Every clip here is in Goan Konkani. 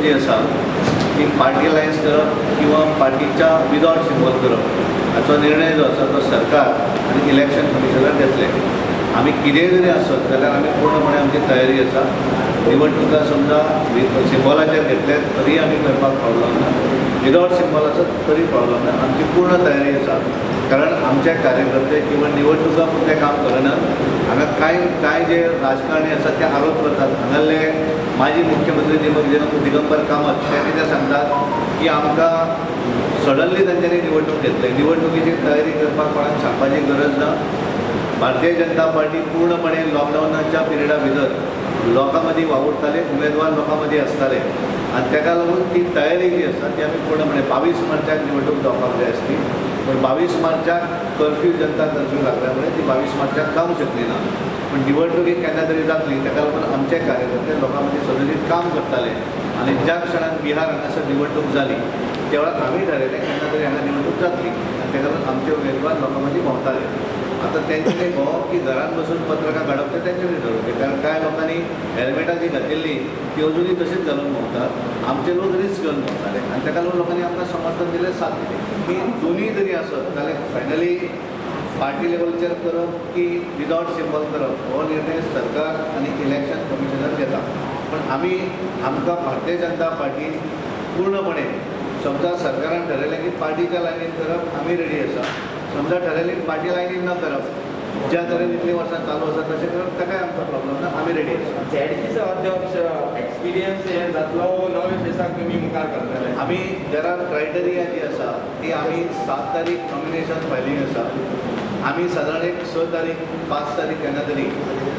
जी आसा ती पार्टी लायन्स करप किंवा पार्टीच्या विदाउट सिंबल करप हाचो निर्णय जो आसा तो सरकार आनी इलेक्शन कमिशनार घेतले. आमी कितेंय जरी आसत जाल्यार आमी पूर्णपणे आमची तयारी आसा. निवडणुका समजा सिंबॉलाचेर घेतले तरी आमी करपाक प्रॉब्लम ना, विदाउट सिंबॉल आसत तरी प्रॉब्लम ना. आमची पूर्ण तयारी आसा, कारण आमचे कार्यकर्ते किंवा निवडणुका पुरतें काम करनात. हांगा कांय कांय जे राजकारणी आसात ते आरोप करतात. हांगासरले माजी मुख्यमंत्री दिगंबर कामत ते कितें सांगतात की आमकां सडनली तांच्यांनी निवडणूक घेतली. निवडणुकीची तयारी करपाक कोणाक सांगपाची गरज ना. भारतीय जनता पार्टी पूर्णपणे लॉकडावनाच्या पिरियडा भितर लोकां मदीं वावुरताले, उमेदवार लोकां मदीं आसताले आनी ताका लागून ती तयारी जी आसा ती आमी पूर्णपणे 22 मार्चाक निवडणूक जावपाक जाय आसली, पूण 22 मार्चाक कर्फ्यू, जनता कर्फ्यू लागल्या मुळे ती 22 मार्चाक जावंक शकली ना. पूण निवडणूक केन्ना तरी जातली, ताका लागून आमचे कार्यकर्ते लोकां मदीं सदनीत काम करताले आनी ज्या क्षणान बिहार हांगासर निवडणूक जाली त्या वेळार आमी ठरयलें केन्ना तरी हांगा निवडणूक जातली आनी ताका लागून आमचे उमेदवार लोकां मदीं भोंवताले. आतां तेंच्यांनी भोंवप की घरान बसून पत्रकां काडप तें तेंच्यांनी ठरोवचें, कारण कांय लोकांनी हेल्मेटां जी घातिल्लीं ती अजुनूय तशीच घालून भोंवतात. आमचे लोक रिस्क घेवन भोंवताले आनी ताका लागून लोकांनी आमकां समर्थन दिलें, साथ दिली. की दोनूय जरी आसत जाल्यार फायनली पार्टी लेवलचेर करप की विदाउट सिंबल करप हो निर्णय सरकार आनी इलेक्शन कमिशनर घेता. पण आमी आमकां भारतीय जनता पार्टी पूर्णपणे समजा सरकारान ठरयलें की पार्टीच्या लायनीन करप, आमी रेडी आसा. समजा ठरयलें पार्टी लायनीन न करप, ज्या तरेन इतलीं वर्सां चालू आसा तशें करप, ताकाय आमकां प्रॉब्लम ना, आमी रेडी आसा. झेडपीचो अध्यक्ष एक्सपिरियन्स हे जातलो, नवे फेसाक तुमी मुखार करतले? आमी there are criteria जी आसा ती आमी 7 तारीख नॉमिनेशन फायलींग आसा. आमी सादारण एक 6 तारीख, 5 तारीख केन्ना तरी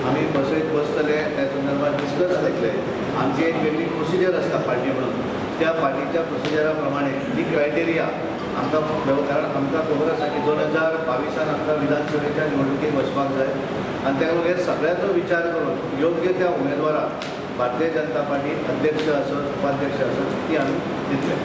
आमी बसयत बसतले, त्या संदर्भात डिस्कस करतले. आमची एक वेगळी प्रोसिजर आसता पार्टी म्हणून, त्या पार्टीच्या प्रोसिजरा प्रमाणे जी क्रायटेरिया आमकां, कारण आमकां खबर आसा की 2022 आमकां विधानसभेच्या निवडणुकेक वचपाक जाय आनी ताका लागून हे सगळ्याचो विचार करून योग्य त्या उमेदवाराक भारतीय जनता पार्टी अध्यक्ष आसत, उपाध्यक्ष आसत, ती आमी दितले.